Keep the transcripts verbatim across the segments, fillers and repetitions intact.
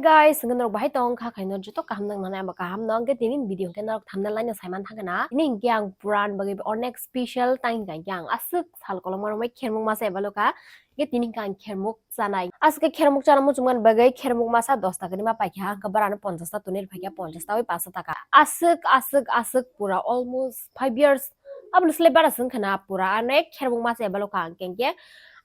Guys, hwnkhe norok bahai tong kha khaino joto kaham nang nang abo kaham no hwnkhe tini video hwnkhe norok thumbnail line no saiman thangkhe na. Tini hwnkhe ang puran bagwi onek special tang hwnkhe ang aswk sal kolokma romwi khermuk masa eba lokha. Hwnkhe tini hwnkhe ang khermuk chanai. Aswk khe khermuk chana muchungmani bagwi khermuk masa dos taka ni ma paikha, hwnkhe borano ponchash ta tonwi rwphaikha, ponchash ta bai pash taka. Aswk, aswk, aswk pura almost five years. Aboni slai bara se wngkha na pura, ano ek khermuk masa eba lokha ang khe, hwnkhe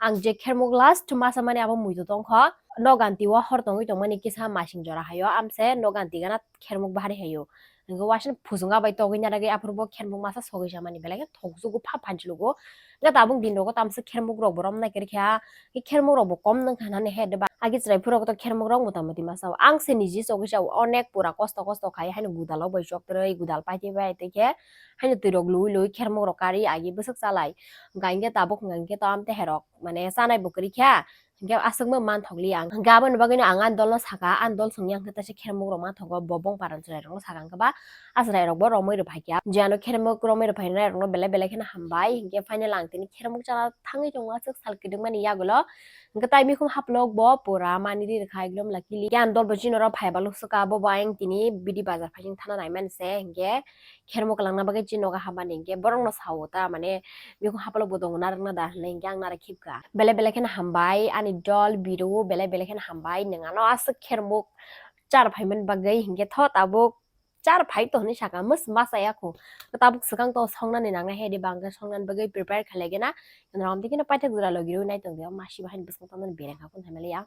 ang je khermuk last masa mani abo muitu tongkho. Noganti o hor tongwi tongmani kisa masing jora haio, amse noganti gana khermuk bahari haio. Hwnkhe waisa phusung bai togwi narwgwi aphuru bo khermuk masa sogwi samani belai khe thokjugo pha phanchlugo. Hwnkhe tabuk din rogo tamsa khermuk rok bo romnai kwrwi kha. Khe khermuk rok bo kom nang kha nani he de ba. Agi chwrai phuru to khermuk rok mota moti masa o. Ang se niji chogwi sa o onek pura kosto kosto khai haino gudalo bai chok twrwi gudal paitwi bai twi khe haino twi rok lui lui khermuk rok kari agi bwswk chalai. Hwnkhe tabuk hwnkhe to amte herok mane chanai bo kwrwi kha. Hwnkhe aswkma manthokliya ang. Hwnkhe aboni bagwino ang ani dolno saka, ani dol songya hwnkhe taisa khermuk rok manthogo, bo bongpara chwrairokno saka hwnkhe ba, a chwrairokbo romwi rwphaikha. Je ano khermuk romwi rwphainairokno belai belai kheno hambai. Hwnkhe final ang tini khermuk chana thangwi tongo aswk sal kwdwkmani yagulo. Hwnkhe tai mikhum haplokbo pura manwi ri rwkha ekdom luckily. Hwnkhe ani dolbo chini oro phaiba luksuka, bobo ayang tini bidi bazar phaising thana naimani se. Hwnkhe khermuk kwlangna bagwi chini nogo habani hwnkhe borokno sao ta mane bikung hapalok bo tongo narwkna da hinwi hwnkhe ang narwk khibka. Belai belai kheno hambai ani dol biru belai belai kheno hambai nwng ano aswk khermuk char phaimani bagwi hwnkhe tho tabuk char phai to hinwi saka mwsma chaya kho tabuk swkang to songnani nangnai hedi bangkhe songnani bagwi prepare khlai gena norok tei kheno paithak jora logi rwi nai tongdi masi bahai bwskang tongmani bereng hakun hamya.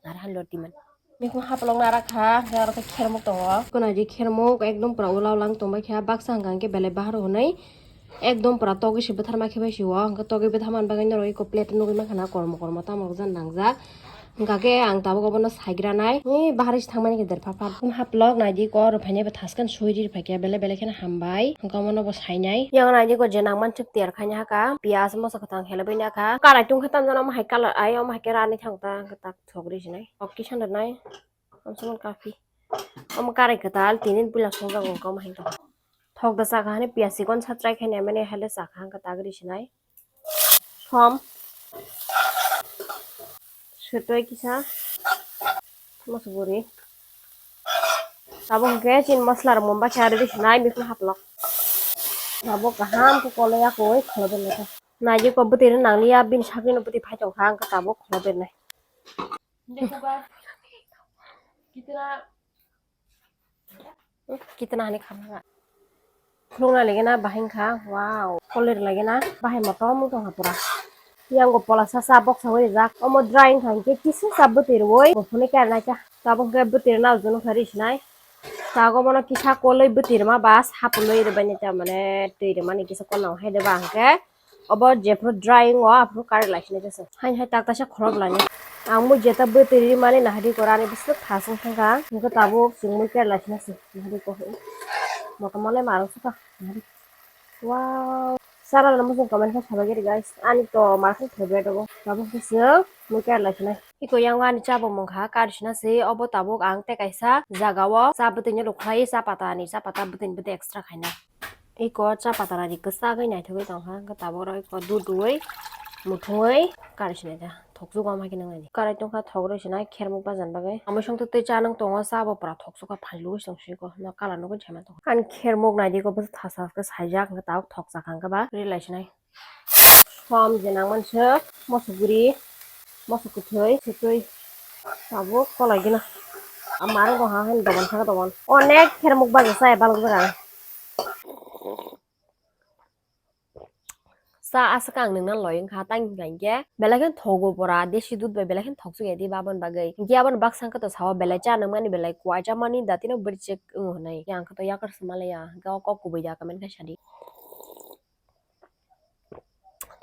Narahan lorti man. Mikung hapalok nara kha, hwnkhe aro khe khermuk tongo. Kono di khermuk ekdom pura ulao lang tongbai kha, baksa hwnkha hwnkhe belai bahar hwnwi ekdom pura togwi se bwtharma khe bai se o, hwnkhe togwi bwtharmani bagwi norok eko plate nugwi mankha na kormo kormo tamo rwkjak nangjak. Hwnkha khe ang tabuk obono saigra nai, ee bahar se thangmani khe derpha phan. Mikung hapalok nai di eko rwphainai bo thaskheno sui ri rwphaikha, belai belai kheno hambai, hwnkhe omono bo sainai. Yang nai di eko je nangman thik tiyar khaina hakha, piyaj moso kwthang helebwi nakha, karai tungkhe tamjani omo hai colour ai omo hai khe rani thang ta hwnkhe tak. Thok ri sinai. Thok kisa nai. Amsukmani kapi. Omo karai kwtal tinin puila songjago wngkha omo hai tong. Thok da chakha hani piyaj chikon satrai khaini mani hale chakha hwnkhe tak ri sinai. Som. Sutoi kisa. Mosok guri. Tabuk hwnkhe chini masla rok mumbai khe ari ri sinai mikung hapalok. Tabuk kaham khe koloi yakui khwlai tongo. Naidi kok bwtwi rw nangliya bini sagwi no bwtwi phai tongkha hwnkhe tabuk khwlai tongnai. Kitna hani khamna. Khulukna lagina bahai wngkha, wow, kolir lagina bahai motom wng tongkha pura. Yango pola sa sa boksa rijak, omo dry wngkha hinkhe kisa sa bwtwi rwui bo phunui kernai kha. Tabuk hwnkhe bwtwi rwna uju nukha ri sinai. Tago bono kisa kolwi bwtwi rwma ba sapulwi rwbaini ta mane twi rwmani kisa kolna hai de ba hwnkhe. Obo jephuru dry wngo aphuru kari lai sinai se. Haini hai tak kaisa khorok lainai. Ang mui jeta bwtwi rimani nahari kora ani bwswk thasung thangkha. Hwnkhe tabuk chwng mui kari lai sinai se. Nahari kok motom malai marok sukha. Nahari. Wow. Sara rwna muchung comment khe sabai giri guys. Ani to markhai favorite obo. Tabuk khe chwng mui kari lai sinai. Iko yang ani chabo mungkha kari sina se. Obo tabuk ang tei kaisa jaga o cha bwtwi no rwkhlai cha pata ni cha pata bwtwi ni bwtwi extra khaina. Eko cha patara ri kwchagwi naithogwi tongkha, hwnkhe tabuk oro eko dudui muthungwi kari sinai da thoksugo ama khe nang nai. Karai tongkha thok rwi sinai khermuk bajani bagwi. Amui songtwi twi cha nang tongo, cha bo pura thoksuka phailugwi se tong siko, no colour nugwi saimanthogo. Ani khermuk naidi eko bwswk thasa khe saijak, hwnkhe tabuk thok chakha hwnkhe ba ri lai sinai. Som je nangmani swk, mosok guri, mosok kwthwi, kwthwi. Tabuk kolai gina. A marung rok ha haino dogan saka dogan. Onek khermuk baja chaya balok jaga. Cha aswk ang nungna loi wngkha, tang hwnkha hinkhe belai kheno thogo pora, desi dudh bai belai kheno thokjak ya di baboni bagwi. Hinkhe aboni baksa wngkha to sao belai cha nungmani belai kuai cha mani datino bwrwi chek wngo hinwi. Yang khe to yakar se malaya, hinkhe o kok kubui da comment khe sadi.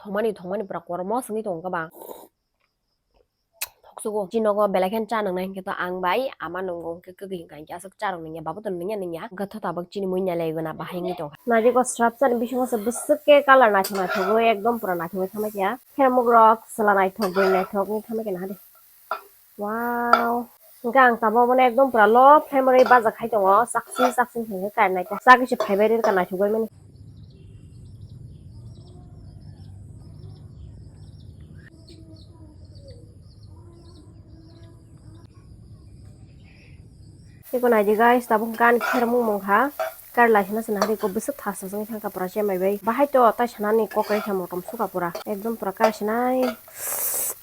Thongmani, thongmani pura kormo songwi tongo bang. Thoksugo. Chini nogo belai kheno cha nungnai hinkhe to ang bai ama nungo hinkhe kwgwi hinkha hinkhe aswk cha rok nungya, babu to nungya nungya. Hinkhe to tabuk chini mui nai lai gana bahai wngwi tongkha. Naidi ko srap chani bisingo se bwswk khe colour naithok naithok oi ekdom pura naithok oi tongma khe. Khermuk rok chwla naithok bwrwi naithok wngwi tongma khe nahadi. Wow. Hwnkhe ang tabuk obono ekdom pura low flame ori baja khai tongo, chakchi chakchi hwnkhe kainwi naikha. Chakhe se phaibai rwkha naithok bai mani. Eko naidi guys, tabuk gan khermung mung kha. Kar lai sina sina hari ko bwswk thasa jeng thang ka pura chemai bai. Bahai to tai sanani kok rai kha motom suka pura. Ekdom pura kar sinai.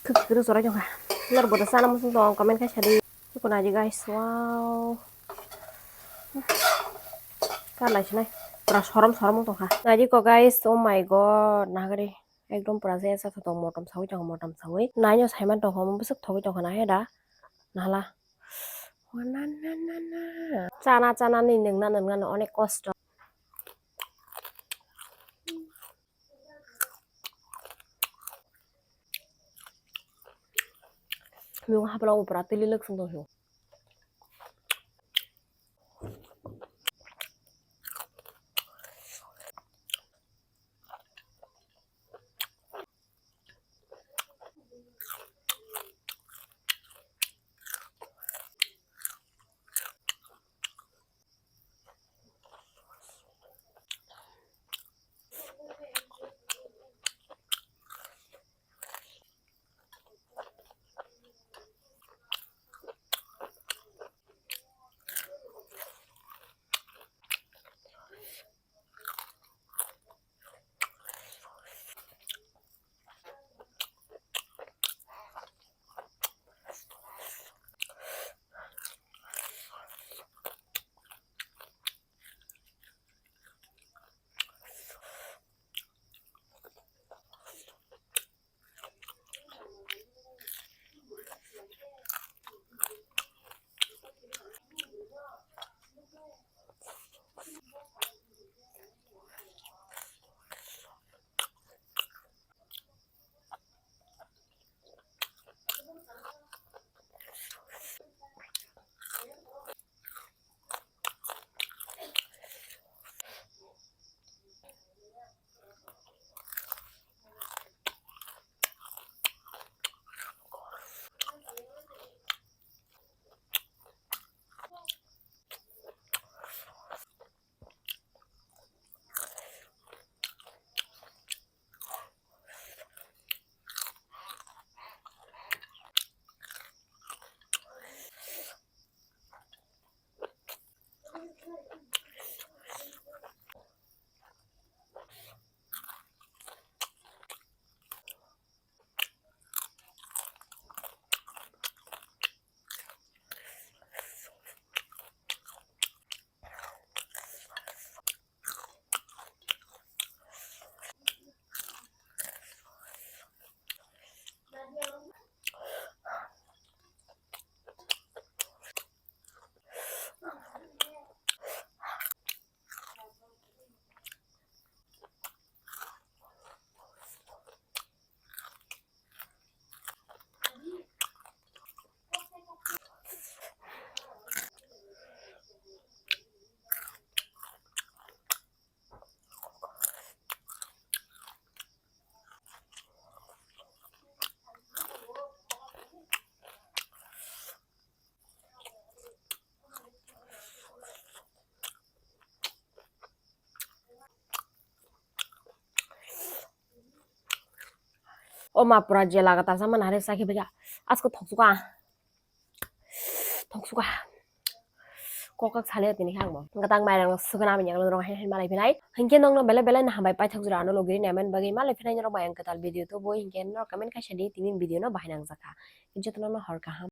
Khuk khuk ri jorai jong kha. Nor boda sana musung tong comment khai sadi. Eko naidi guys, wow. Kar lai sinai. Pura sorom sorom tong kha. Naidi ko guys, oh my god, nagari. Ekdom pura je sa tong motom sawi tong motom sawi. Naino saiman tong kha, bwswk thogwi tong kha na he da. Nala. Na, na, na, na. Chana, chana ni nwngna, nwngna no onek kosto. Miyung hapla upra tili lwk sung tong sio. O ma pura je lagatar sama nare sakhi baja. Asko thoksuka. Thoksuka. Kokak sale tini khang bo. Gatang mairang sugana manya lo rong hen malai phinai. Hingke nong no bele bele na hambai paithak jora ano logiri nemen bagi malai phinai norok mayang katal video to bo hingke norok comment kaisa di tini video no bahai nang jakha. Jotono no hor kaham.